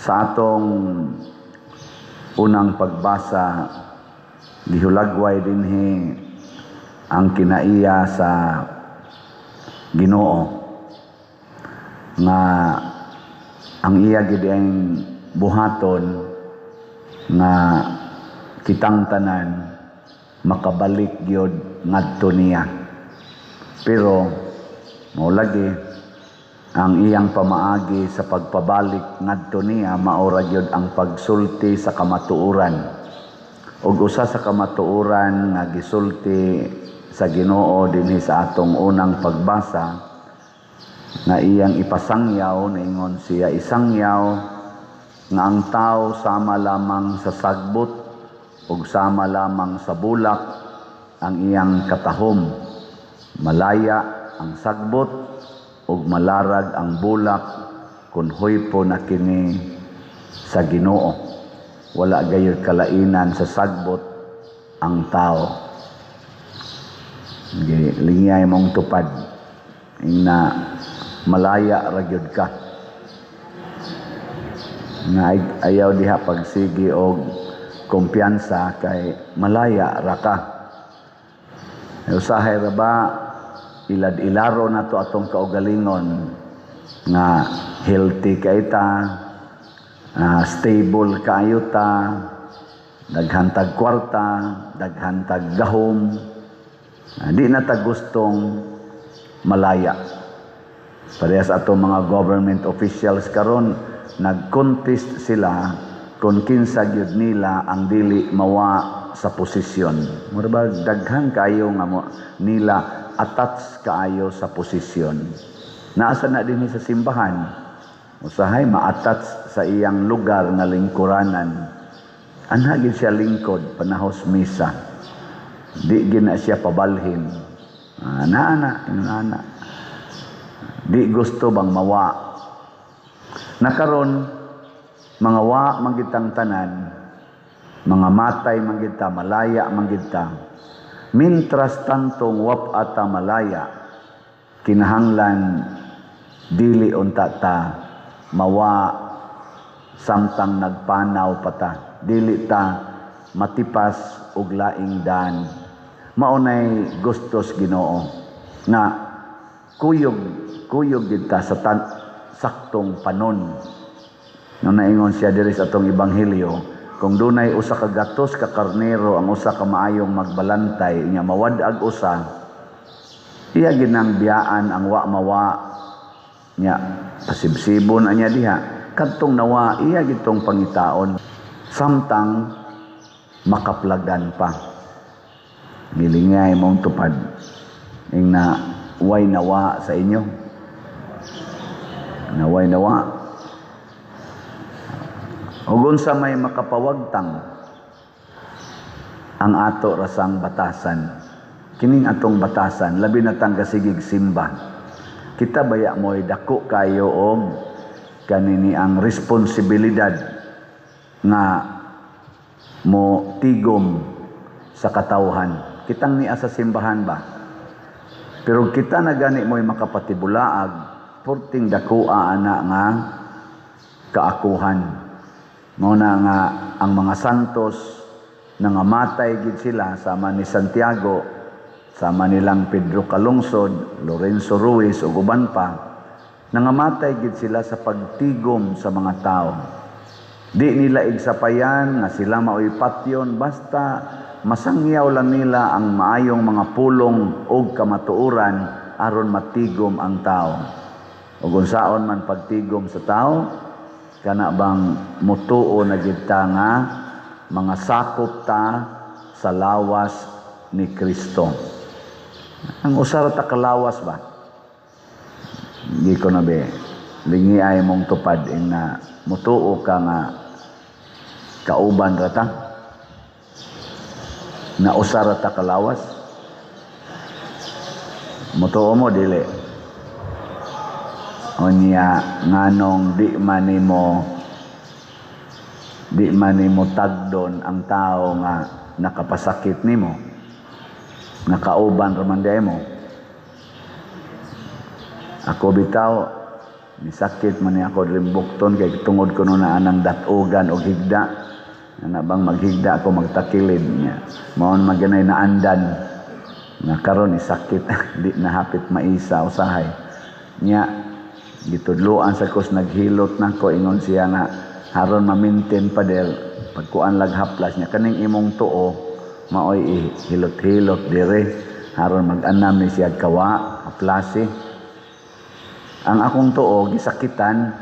Sa atong unang pagbasa, gihulagway dinhi ang kinaiya sa Ginoo nga ang iya gid ang buhaton nga kitang tanan makabalik gyud ngadto niya. Pero mao lagi ang iyang pamaagi sa pagpabalik ngadto niya, mao ra gyud ang pagsulti sa kamatuoran. Ug usa sa kamatuoran nga gisulti sa Ginoo dinhi sa atong unang pagbasa nga iyang ipasangyaw, naingon siya, isangyaw nga ang tao sama lamang sa sagbot ug sama lamang sa bulak ang iyang katahom. Malaya ang sagbot ug malarag ang bulak kun huypo na kini sa Ginoo. Wala gayud kalainan sa sagbot ang tao. Lingiyay mong tupad na malaya ra gyud ka. Nga ayaw diha pagsigi og kumpiyansa kay malaya ra ka. Usahay ra ba ilad-ilaro na to atong kaugalingon nga healthy kay ta, stable kaayo ta, daghan tag kwarta, daghan tag gahom. Di na ta gustong malaya. Parehas atong mga government officials karon, nag-contest sila kung kinsa gyud nila ang dili mawa sa posisyon. Mura ba daghan kayo nga mo, nila attach kaayo sa posisyon. Naasa na dinhi sa simbahan, usahay ma-attach sa iyang lugar nga lingkuranan. Anha gyud siya lingkod panahos misa. Di gyud na siya pabalhin. Ana ana, ana. Di gusto bang mawa. Nakaron mga wa man gid tang tanan, mga matay man gid ta, malaya man gid ta. Mintras tantong wap ata malaya, kinahanglan dili unta ta mawa samtang nagpanaw pa ta. Dili ta matipas og laing daan. Maunay gustos Ginoo nga kuyog kuyog gid ta sa saktong panon. No naingon siya diri sa atong ebanghelyo, kung dunay 100 ka karnero ang usa ka maayong magbalantay, nya mawad-ag usa, iya ginang biyaan ang wa mawa, nya pasibsibon anya diha kadtong nawa, iya gitong pangitaon samtang makaplagan pa. Gilingay mong tupad ing na way nawa sa inyo, naway nawa. Ug unsa may makapawagtang ang ato rasang batasan. Kining atong batasan, labi na tang kasigig simba. Kita baya mo'y dako kayo og kanini ang responsibilidad nga mo tigom sa katawhan. Kitang niya sa simbahan ba? Pero kita na gani mo'y makapatibulaag, porting dakoa ana nga kaakuhan. Mao na nga ang mga santos nangamatay gid sila sama ni Santiago, sama nilang Pedro Calungsod, Lorenzo Ruiz ug uban pa, nangamatay gid sila sa pagtigom sa mga tao. Di nila igsapayan nga sila maoy patyon, basta masangyaw lang nila ang maayong mga pulong ug kamatuoran aron matigom ang tao. Ug unsaon man pagtigom sa tao, kana bang mutuo na gid ta nga mga sakop ta sa lawas ni Kristo. Ang usa ra ta kalawas ba? Di ko na be lingi ay mong tupad ing na mutuo ka nga kauban ra ta, na usa ra ta kalawas. Mutuo mo dili? Unya nganong di man nimo tagdon ang tao nga nakapasakit nimo, nakauban ra man di mo. Ako bitaw Nisakit man ni ako rimbukton kay tungod kuno na anang datugan og higda. Ana bang maghigda ako, magtakilid niya. Maon maganay naandan nga karon isakit, di na hapit maisa usahay. Nya gitudloan sa kos, naghilot nako, ingon siya nga haron ma-maintain, pader, pagkuan lag haplas niya kaning imong tuo, maoy hilot-hilot dire haron mag-anam ni siya kawa haplasi. Ang akong tuo gisakitan,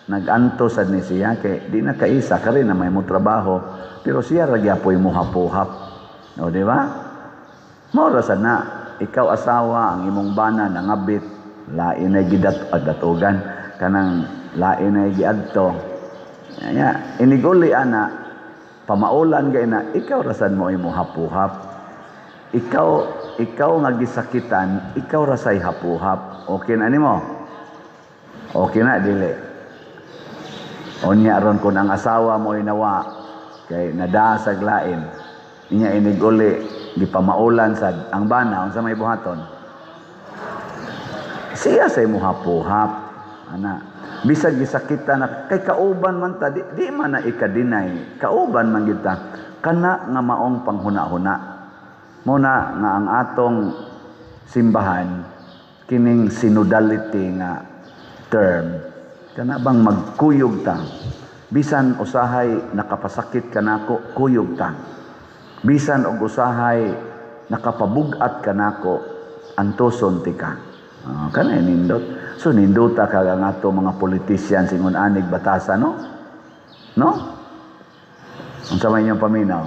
naganto sad ni siya kay di na kaisa kari na may mo trabaho, pero siya ra gyapoy mo hapuhap, o di ba? Mao ra sad na ikaw asawa, ang imong bana nangabit, lain na gidat datugan kanang lain na giadto nya, iniguli ana, pamaulan gay na, ikaw rasan mo imo hapuhap. Ikaw nga gisakitan, ikaw rasay hapuhap. Okay na nimo? Okay na dili? Unya ron kun ang asawa mo nawa kay nadasag lain inya, iniguli gipamaulan sad ang bana, unsa may buhaton siya sa imo hapuhap ana? Bisag gisakitan na kay kauban man ta, di man na ikadinay, kauban man kita. Kana nga maong panghuna-huna mo na nga ang atong simbahan, kining synodality nga term, kana bang magkuyog ta bisan usahay nakapasakit kanako, kuyog ta bisan og usahay nakapabug-at kanako, antoson tika. Kana nindot. So nindota ka ang ato mga politician singon anig batasa, no? No? Unsa may inyong paminaw?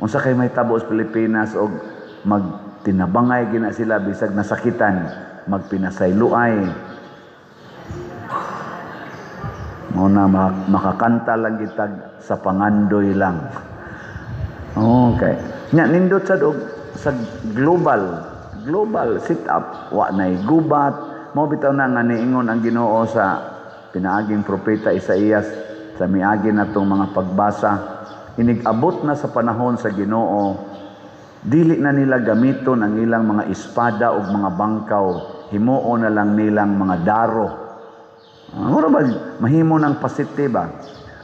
Unsa kay may tabo sa Pilipinas og magtinabangay gina sila bisag nasakitan, magpinasayloay? Mao na makakanta lang gitag sa pangandoy lang. Okay. Nya nindot sad og sa global sit up, wa nay gubat. Mao bitaw na nga niingon ang Ginoo sa pinaaging propeta Isaías sa miagi natong mga pagbasa, inig-abot na sa panahon sa Ginoo, dili na nila gamiton ang ilang mga espada ug mga bangkaw, himuon na lang nilang mga daro. Mura ba mahimo ng pasite ba?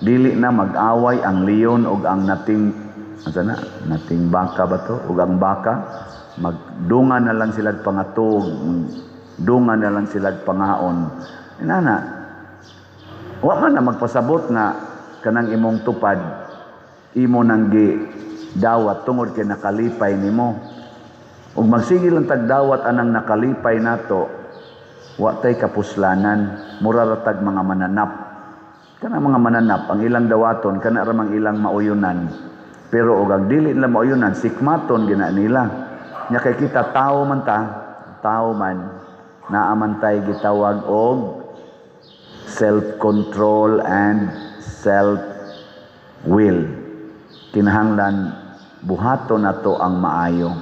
Dili na mag-away ang leon ug ang nating, asa na, nating baka ba to, ug ang baka, magdungan na lang sila pangatog, dungan na lang sila pangaon. Inana, wa man na magpasabot nga kanang imong tupad imo nang gi dawat tungod kay nakalipay nimo. Ug magsige lang tagdawat anang nakalipay nato, wa tay kapuslanan, mura ra tag mga mananap. Kana mga mananap ang ilang dawaton, kana ra mang ilang mauyunan. Pero og ang dili nila mauyunan, sikmaton gina nila. Nya kay kita tao man ta, tao man, naa man tay gitawag og self-control and self-will. Kinahanglan buhaton nato ang maayo.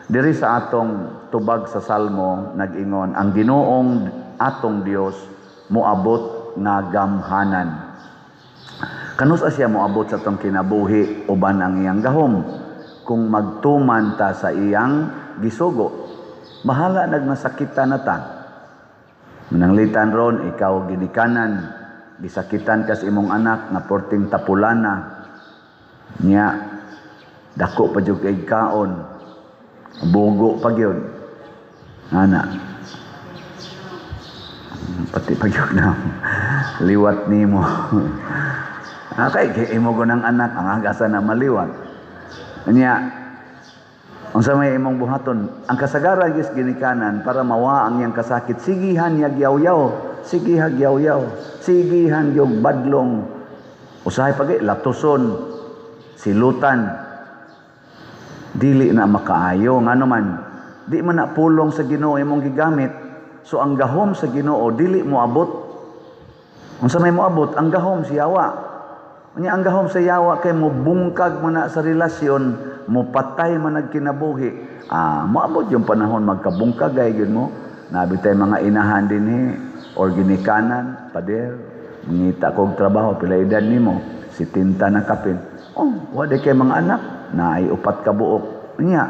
Diri sa atong tubag sa Salmo, nag-ingon ang Ginoong atong Dios moabot nga gamhanan. Kanus-a siya moabot sa atong kinabuhi uban ang iyang gahom kung magtuman ta sa iyang gisugo? Bahala nagmasakitan na ta. Mananglitan ron, ikaw ginikanan, gisakitan kas imong anak nga porting tapulana nya, dako pa jud kay kaon, bugo pa gyud ana, pati pa gyud na liwat nimo. Okay, kay imo ko ng anak ang agasa na maliwat nya, unsa may imong buhaton? Ang kasagaran gis ginikanan, para mawa ang iyang kasakit, sigihan niya gyawyaw, sigihan gyawyaw, sigihan gyud badlong, usahay pagi latuson, silutan. Dili na makaayo. Ngano man? Di man na pulong sa Ginoo imong gigamit. So ang gahom sa Ginoo dili moabot. Unsa may moabot? Ang gahom si yawa. Unya ang gahom sa yawa kay mobungkag man na sa relasyon, mopatay man nagkinabuhi. Moabot yung panahon magkabungkag ay gyud mo. Nabi tay mga inahan dinhi or ginikanan, pader, mangita kog trabaho, pila edad nimo? 70 na kapin. Oh, wa di kay mga anak, naay upat ka buok. Unya,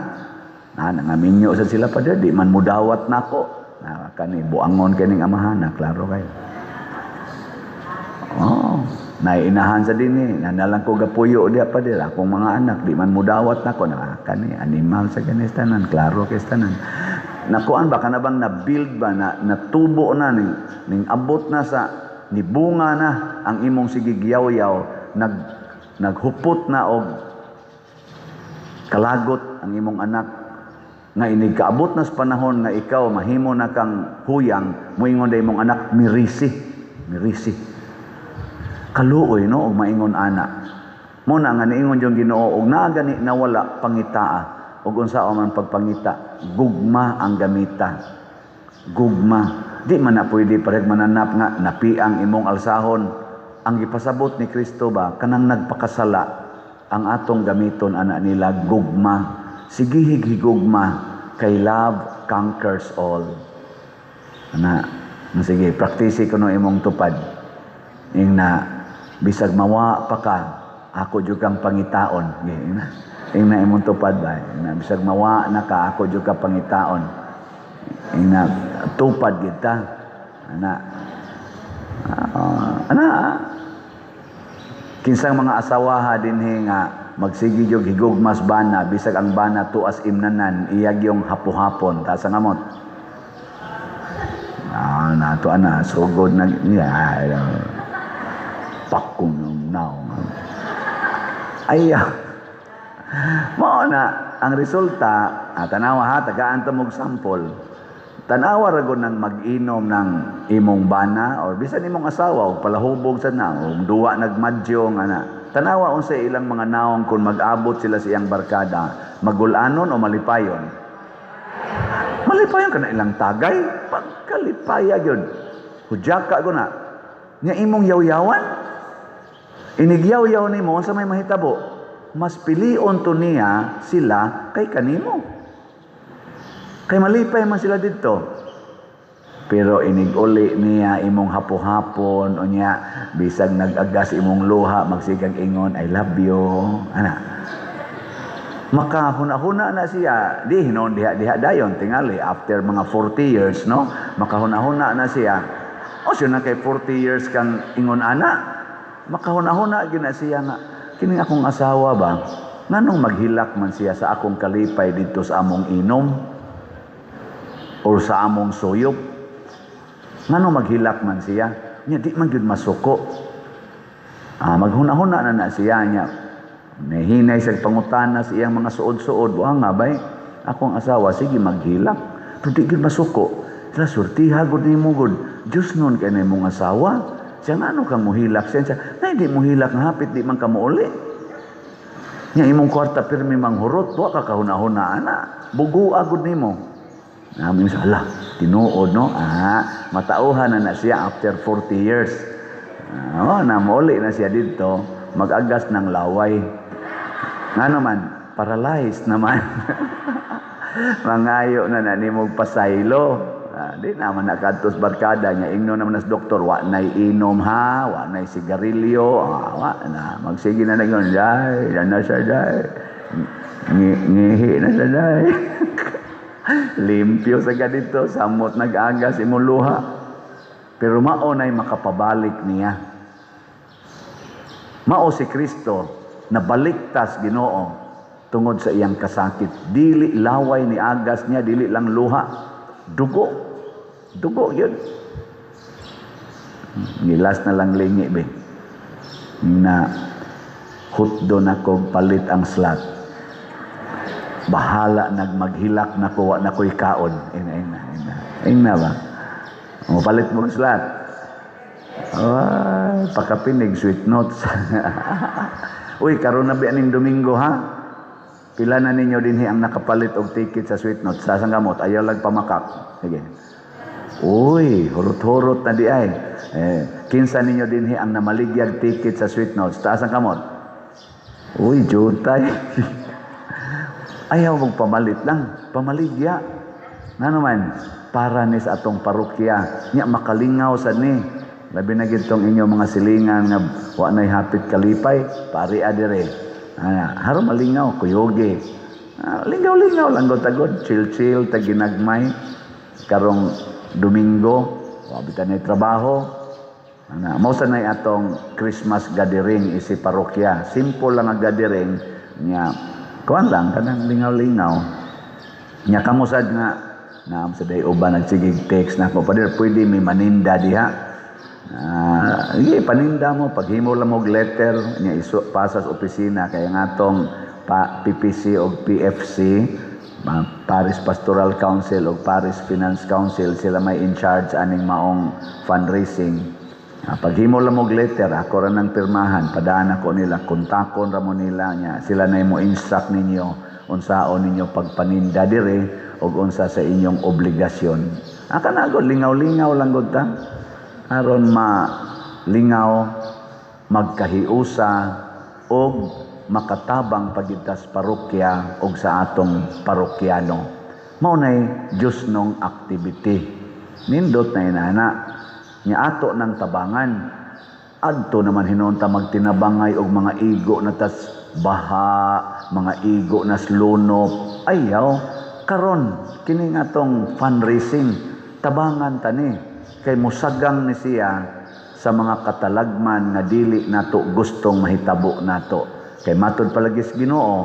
na nangaminyo sa sila, pader, di man mudawat nako. Na kani buangon kining amahan na klaro kayo. Naiinahan sa dinhi, nanalang ko gapuyo diha pa dira akong mga anak di man mudawat nako na kani animal sa ganis tanan, klaro kay tanan. Nakuan ba kana bang na-build ba na natubo na ning ning abot na sa nibunga na ang imong sige giyaw-yaw, naghupot na og kalagot ang imong anak nga inig kaabot na sa panahon nga ikaw mahimo na kang huyang, moingon day imong anak, "Mirisi, mirisi." Kaluoy, no, og maingon ana. Mo na nga niingon yung Ginoo, og naa gani nawala, pangitaa. Og unsa man pagpangita? Gugma ang gamita, gugma. Di man na pwede parehag mananap nga napiang imong alsahon. Ang gipasabot ni Kristo ba, kanang nagpakasala, ang atong gamiton ana nila gugma. Sige, higugma kay love conquers all. Ana, sige, praktisi kuno imong tupad ing na bisag mawa pa ka, ako jud kang pangitaon. Ing na, ing na imong tupad ba na bisag mawa na ka, ako jud ka pangitaon. Ing na tupad kita ana. Ana, kinsang mga asawaha dinhi nga magsige jud higugmas bana bisag ang bana tuas imnanan, iyag yung hapo-hapon? Taas ang amot. Nato ana sugod na niya pakong naong ay mao na ang resulta. Tanawa ha, tagaan ta mog sample. Tanawa ra gud nang mag-inom ng imong bana or bisan imong asawa og palahubog sa na o duwa nagmadyo nga na. Tanawa unsa ilang mga naong kung mag-abot sila sa iyang barkada, magulanon o malipayon? Malipayon ka na ilang tagay, pagkalipaya gyud. Hudyaka ko na. Nya imong yaw-yawan? Inigyaw-yaw nimo, unsa may mahitabo? Mas pilion to niya sila kay kanimo. Kay malipay man sila didto. Pero inig-uli niya imong hapo-hapon, unya bisag nag-agas imong luha, magsigag ingon, "I love you." Ana. Makahuna-huna na siya, di hinon diha-diha dayon tingali after mga 40 years, no? Makahuna-huna na siya. O siya na kay 40 years kang ingon ana. Makahuna-huna gyud na siya nga kining akong asawa ba? Nganong maghilak man siya sa akong kalipay didto sa among inom or sa among suyop? Ngano maghilak man siya? Nya di man gyud masuko. Maghuna-huna na na siya nya. Nahinay sa pangutana sa iyang mga suod-suod. Wa nga bay, akong asawa sige maghilak. Pero di gyud masuko. Sila surtiha gud nimo gud. Diyos nun kay na imong asawa. Siya nga ano kang muhilak siya. Siya, na hindi muhilak nga hapit di man ka muuli. Nya imong kwarta pirmi manghurot, wa ka kahuna-huna ana. Bugua gud nimo. Namin sa ala, tinuod, no? Matauhan na na siya after 40 years. Oh, na mauli na siya dito, mag-agas ng laway. Nga naman, paralyzed naman. Mangayo na na nimo pasaylo. Di naman nakadtos barkada niya. Ingno naman nas doktor, wa na'y inom ha, wa na'y sigarilyo, wa na. Magsige na na yun, day, yan na siya, day. Ngihi na siya, day. Limpyo sa ganito, samot nag-agas imong luha. Pero mao na'y makapabalik niya. Mao si Kristo na baliktas Ginoo tungod sa iyang kasakit. Dili laway ni agas niya, dili lang luha. Dugo. Dugo yun. Gilas na lang lingi be. Na hutdo na ko palit ang slot. Bahala nagmaghilak na ko, wa na ko'y kaon. Ina, ina, ina. Ina ba? Mo palit mo slot. Ay, pakapinig, sweet notes. Uy, karon na ba ning Domingo ha? Pila na ninyo dinhi ang nakapalit og ticket sa sweet notes? Sa gamot, ayaw lang pamakak. Sige. Uy, hurot-hurot na di ay. Eh, kinsa ninyo dinhi ang namaligyag ticket sa sweet notes? Taas ang kamot. Uy, jutay. Ayaw mong pamalit lang, pamaligya. Nga naman, para ni sa atong parokya. Nya makalingaw sa ni. Labi na gitong inyo mga silingan nga wa na'y hapit kalipay, pari adire. Haro malingaw, kuyoge. Lingaw-lingaw lang gud tagod, chill-chill ta ginagmay. Karong Domingo, wa bitan na trabaho. Ana, mao sa nay atong Christmas gathering isi parokya. Simple lang ang gathering nya. Kuan lang kanang lingaw-lingaw. Nya kamo sad nga naam sa day uban nagsigig text nako, "Father, pwede may maninda diha?" Ah, sige, paninda mo, paghimo lang og letter nya isu pasa sa opisina kay ang atong pa, PPC og PFC, Parish Pastoral Council o Parish Finance Council, sila may in charge aning maong fundraising. Paghimo lang og letter, ako ra nang pirmahan, padaan ako nila, kontakon ra mo nila nya sila na mo instruct ninyo unsaon ninyo pagpaninda dire og unsa sa inyong obligasyon. Aka na gud, lingaw-lingaw lang gud ta. Aron malingaw, magkahiusa og makatabang pagid ta sa parokya og sa atong parokyano. Mao nay Diyosnong activity. Nindot na inana. Nya ato ng tabangan. Adto naman hinuon ta magtinabangay og mga igo na tas baha, mga igo na lunop. Ayaw, karon kini nga atong fundraising, tabangan tani kay musagang ni siya sa mga katalagman nga dili nato gustong mahitabo nato. Kay matod palagi sa Ginoo,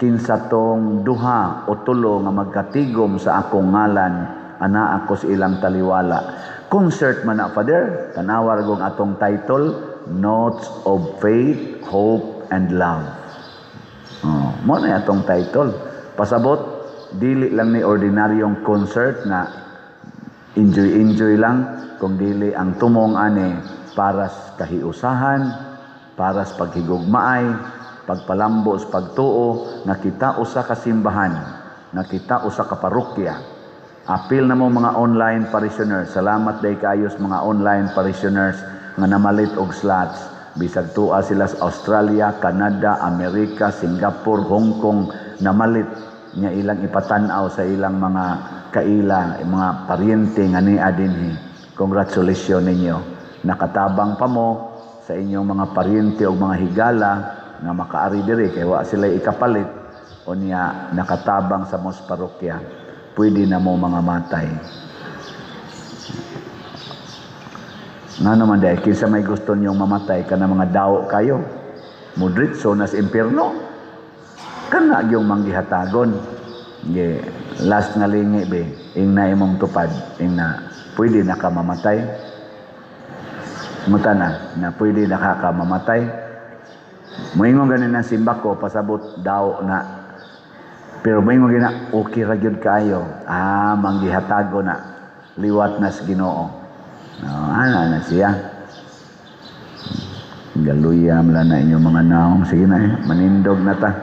kinsa tong duha o tulo nga magkatigom sa akong ngalan, ana ako sa ilang taliwala. Concert man na, Father, tanawa gong atong title, Notes of Faith, Hope and Love. Oh, mo na atong title. Pasabot, dili lang ni ordinaryong concert na enjoy enjoy lang, kung dili ang tumong ani para sa kahiusahan, para sa paghigugmaay, pagpalambo sa pagtuo nga kita usa ka simbahan, nga kita usa ka parokya. Apil na mo mga online parishioners. Salamat day kaayos mga online parishioners nga namalit og slots. Bisag tua sila sa Australia, Canada, Amerika, Singapore, Hong Kong, namalit nya ilang ipatan-aw sa ilang mga kaila, mga paryente nga nia dinhi. Congratulations ninyo. Nakatabang pa mo sa inyong mga paryente o mga higala nga makaari diri kay wa sila ikapalit o niya nakatabang sa mos parokya. Pwede na mo mga matay. Nga naman dahil, kinsa may gusto niyong mamatay ka na mga daw kayo, mudritso nas impierno. Kana yung manggihatagon. Ge, last nga lingi be, ing na imong tupad, ing na pwede na ka mamatay. Muta na, na pwede na ka mamatay. Moingon ganin ang simba ko, pasabot daw na. Pero moingon gina, okay ra gyud kaayo. Ah, manggihatago na. Liwat na sa Ginoo. No, ana na siya. Galuya mala na inyong mga naong. Sige na eh, manindog na ta.